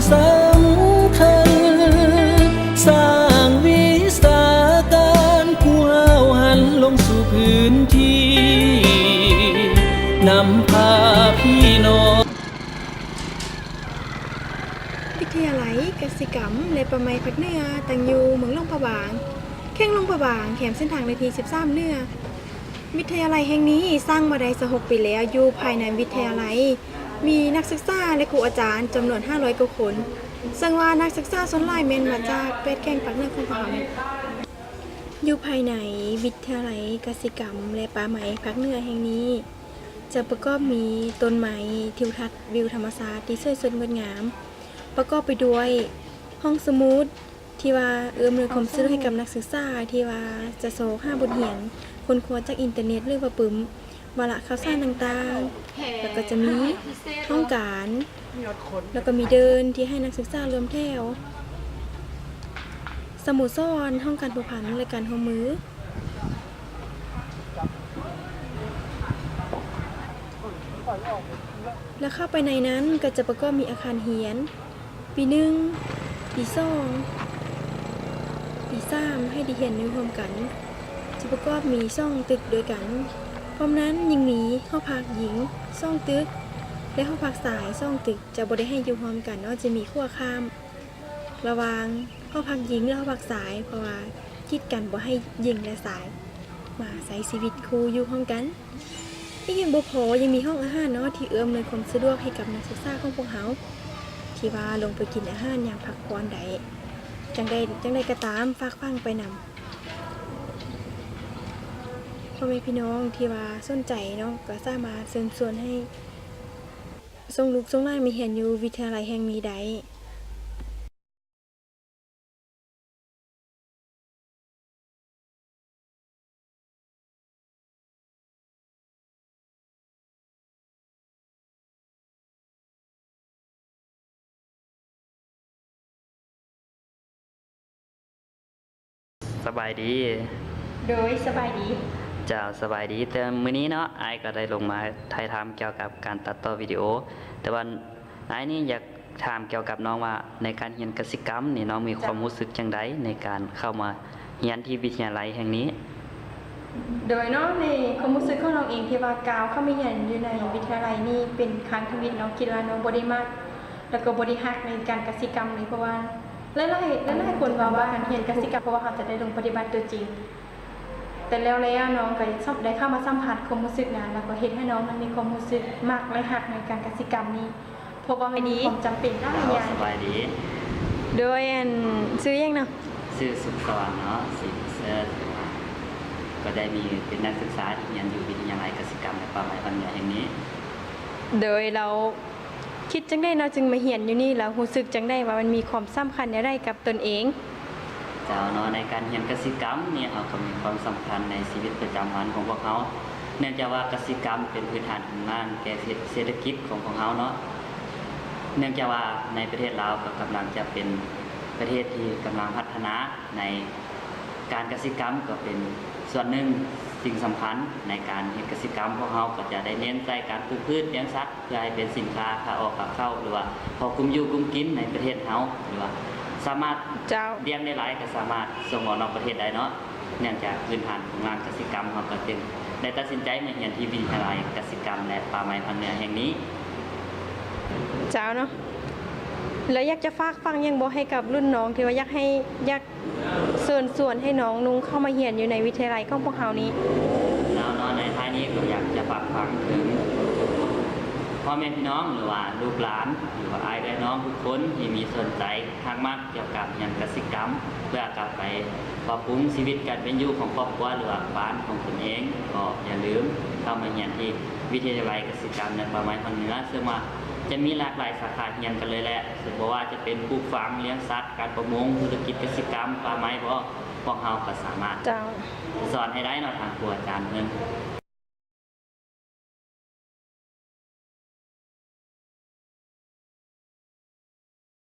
ສຳຄັນ ສ້າງວິຊາການ ຜູ້ເຮົາຫັນລົງສູ່ພື້ນທີ່ ນຳພາພີ່ນ້ອງ. ວິທະຍາໄລກະສິກຳ ແລະ ປ່າໄມ້ພາກເໜືອ ຕັ້ງຢູ່ເມືອງຫຼວງພະບາງ, ແຂວງຫຼວງພະບາງ, ແຄມເສັ້ນທາງເລກທີສິບສາມເໜືອ. ວິທະຍາໄລແຫ່ງນີ້ສ້າງມາໄດ້ຊາວຫົກປີແລ້ວ. ຢູ່ພາຍໃນວິທະຍາໄລມີນັກສຶກສາ ແລະ ຄູອາຈານຈຳນວນຫ້າຮ້ອຍກວ່າຄົນ, ເຊິ່ງວ່ານັກສຶກສາສ່ວນຫຼາຍແມ່ນມາຈາກແປດແຂວງພາກເໜືອຂອງພວກເຮົາ. ຢູ່ພາຍໃນວິທະຍາໄລກະສິກຳ ແລະ ປ່າໄມ້ພາກເໜືອແຫ່ງນີ້ ຈະປະກອບມີຕົ້ນໄມ້, ທິວທັດ, ວິວທຳມະຊາດທີ່ສວຍສົດງົດງາມ, ປະກອບໄປດ້ວຍຫ້ອງສະໝຸດ ທີ່ວ່າເອື້ອມໜ່ວຍຄວາມສະດວກໃຫ້ກັບນັກສຶກສາທີ່ວ່າຈະຊອກຫາບົດຮຽນຄົ້ນຄວ້າຈາກອິນເຕີເນັດ ຫຼືວ່າປຶ້ມວາລະຂ່າວສານຕ່າງໆ, ແລ້ວກໍຈະມີຫ້ອງການ ແລ້ວກໍມີເດີ່ນທີ່ໃຫ້ນັກສຶກສາລວມແຖວ, ສະໂມສອນ, ຫ້ອງການພົວພັນ ແລະ ການຮ່ວມມື. ແລ້ວເຂົ້າໄປໃນນັ້ນກໍຈະປະກອບມີອາຄານຮຽນ ປີໜຶ່ງ, ປີສອງ, ປີສາມ ໃຫ້ໄດ້ຮຽນຢູ່ຮ່ວມກັນ, ຈະປະກອບມີສອງຕຶກດ້ວຍກັນ. ພ້ອມນັ້ນຍັງມີຫໍພັກຍິງສອງຕຶກ ແລະ ຫໍພັກຊາຍສອງຕຶກ, ຈະບໍ່ໄດ້ໃຫ້ຢູ່ຮ່ວມກັນເນາະ, ຈະມີຂົວຂ້າມ ລະຫວ່າງຫໍພັກຍິງ ແລະ ຫໍພັກຊາຍ, ເພາະວ່າກີດກັນບໍ່ໃຫ້ຍິງ ແລະ ຊາຍມາໃຊ້ຊີວິດຄູ່ຢູ່ຮ່ວມກັນ. ອີກຍັງບໍ່ພໍ, ຍັງມີຫ້ອງອາຫານເນາະ ທີ່ເອື້ອມໜ່ວຍຄວາມສະດວກໃຫ້ກັບນັກສຶກສາຂອງພວກເຮົາ ທີ່ວ່າລົງໄປກິນອາຫານຍາມພັກຜ່ອນໄດ້. ຈັ່ງໃດ, ຈັ່ງໃດກໍຕາມ, ຝາກຝັງໄປນຳພໍ່ແມ່ພີ່ນ້ອງທີ່ວ່າສົນໃຈເນາະ, ກໍສາມາດເຊີນຊວນໃຫ້ ສົ່ງລູກສົ່ງຫຼານມາຮຽນຢູ່ວິທະຍາໄລແຫ່ງນີ້ໄດ້. ສະບາຍດີ. ໂດຍ ສະບາຍດີ. ເຈົ້າ ສະບາຍດີ. ແຕ່ມື້ນີ້ເນາະ ອ້າຍກໍໄດ້ລົງມາຖ່າຍທຳກ່ຽວກັບການຕັດຕໍ່ວິດີໂອ, ແຕ່ວ່າອ້າຍນີ້ຢາກຖາມກ່ຽວກັບນ້ອງວ່າ ໃນການຮຽນກະສິກຳນີ້ ນ້ອງມີຄວາມຮູ້ສຶກຈັ່ງໃດໃນການເຂົ້າມາຮຽນທີ່ວິທະຍາໄລແຫ່ງນີ້? ໂດຍເນາະ ໃນຄວາມຮູ້ສຶກຂອງນ້ອງເອງທີ່ວ່າກ້າວເຂົ້າມາຮຽນຢູ່ໃນວິທະຍາໄລນີ້ເປັນຄັ້ງທຳອິດເນາະ, ຄິດວ່ານ້ອງບໍ່ໄດ້ມັກ ແລ້ວກໍບໍ່ໄດ້ຮັກໃນການກະສິກຳເລີຍ, ເພາະວ່າຫຼາຍໆ ຫຼາຍໆຄົນເວົ້າວ່າການຮຽນກະສິກຳ ເພາະວ່າເຮົາຈະໄດ້ລົງປະຕິບັດຕົວຈິງ, ແຕ່ແລ້ວໆ ນ້ອງກໍໄດ້ເຂົ້າມາສຳຜັດຄວາມຮູ້ສຶກນັ້ນ ແລ້ວກໍເຮັດໃຫ້ນ້ອງນັ້ນມີຄວາມຮູ້ສຶກມັກ ແລະ ຮັກໃນການກະສິກຳນີ້ ເພາະວ່າມັນມີຄວາມຈຳເປັນຫຼາຍຢ່າງ. ສະບາຍດີ. ໂດຍ ອັນ ຊື່ຫຍັງເນາະ? ຊື່ສຸກສອນເນາະ ສີບຸນເສີດ, ກໍໄດ້ມີ ເປັນນັກສຶກສາທີ່ຮຽນຢູ່ວິທະຍາໄລກະສິກຳ ແລະ ປ່າໄມ້ພາກເໜືອແຫ່ງນີ້. ໂດຍ ແລ້ວຄິດຈັ່ງໃດເນາະ ຈຶ່ງມາຮຽນຢູ່ນີ້ ແລ້ວຮູ້ສຶກຈັ່ງໃດວ່າມັນມີຄວາມສຳຄັນແນວໃດກັບຕົນເອງ? ເຈົ້າເນາະ ໃນການຮຽນກະສິກຳນີ້ ເຮົາກໍມີຄວາມສຳຄັນໃນຊີວິດປະຈຳວັນຂອງພວກເຮົາ, ເນື່ອງຈາກວ່າກະສິກຳເປັນພື້ນຖານຂອງງານແກ່ເສດ ເສດຖະກິດຂອງພວກເຮົາເນາະ, ເນື່ອງຈາກວ່າໃນປະເທດລາວກໍກຳລັງຈະເປັນປະເທດທີ່ກຳລັງພັດທະນາໃນການກະສິກຳ, ກໍເປັນສ່ວນໜຶ່ງສິ່ງສຳຄັນໃນການເຮັດກະສິກຳ. ພວກເຮົາກໍຈະໄດ້ເນັ້ນໃສ່ການປູກພືດລ້ຽງສັດ ເພື່ອໃຫ້ເປັນສິນຄ້າຂາອອກຂາເຂົ້າ ຫຼືວ່າພໍກຸ້ມຢູ່ກຸ້ມກິນໃນປະເທດເຮົາ ຫຼືວ່າສາມາດ ເຈົ້າ ລ້ຽງໄດ້ຫຼາຍກໍສາມາດສົ່ງອອກນອກປະເທດໄດ້ເນາະ. ເນື່ອງຈາກພື້ນຖານຂອງງານກະສິກຳ, ເຮົາກໍຈຶ່ງໄດ້ຕັດສິນໃຈມາຮຽນທີ່ວິທະຍາໄລກະສິກຳ ແລະ ປ່າໄມ້ພາກເໜືອແຫ່ງນີ້. ເຈົ້າເນາະ ແລ້ວຢາກຈະຝາກຝັງຫຍັງບໍ່ໃຫ້ກັບລຸ້ນນ້ອງ ທີ່ວ່າຢາກໃຫ້ ຢາກ ເຊີນຊວນໃຫ້ນ້ອງນຸ່ງເຂົ້າມາຮຽນຢູ່ໃນວິທະຍາໄລຂອງພວກເຮົານີ້. ແລ້ວເນາະ ໃນທ້າຍນີ້ກໍຢາກຈະຝາກຝັງເຖິງພໍ່ແມ່ພີ່ນ້ອງ ຫຼືວ່າລູກຫຼານ ຫຼືວ່າອ້າຍເອື້ອຍນ້ອງທຸກຄົນທີ່ມີສົນໃຈຮັກມັກກ່ຽວກັບຮຽນກະສິກຳ ເພື່ອກັບໄປປັບປຸງຊີວິດການເປັນຢູ່ຂອງຄອບຄົວ ຫຼືວ່າບ້ານຂອງຕົນເອງ, ກໍຢ່າລືມເຂົ້າມາຮຽນທີ່ວິທະຍາໄລກະສິກຳ ແລະ ປ່າໄມ້ພາກເໜືອ, ເຊິ່ງວ່າຈະມີຫຼາກຫຼາຍສາຂາຮຽນກັນເລີຍແຫຼະ, ບໍ່ວ່າຈະເປັນປູກຝັງ, ລ້ຽງສັດ, ການປະມົງ, ທຸລະກິດກະສິກຳ, ປ່າໄມ້ບໍ ພວກເຮົາກໍສາມາດ ເຈົ້າ ສອນໃຫ້ໄດ້ເນາະ ທາງຄູອາຈານເພິ່ນ.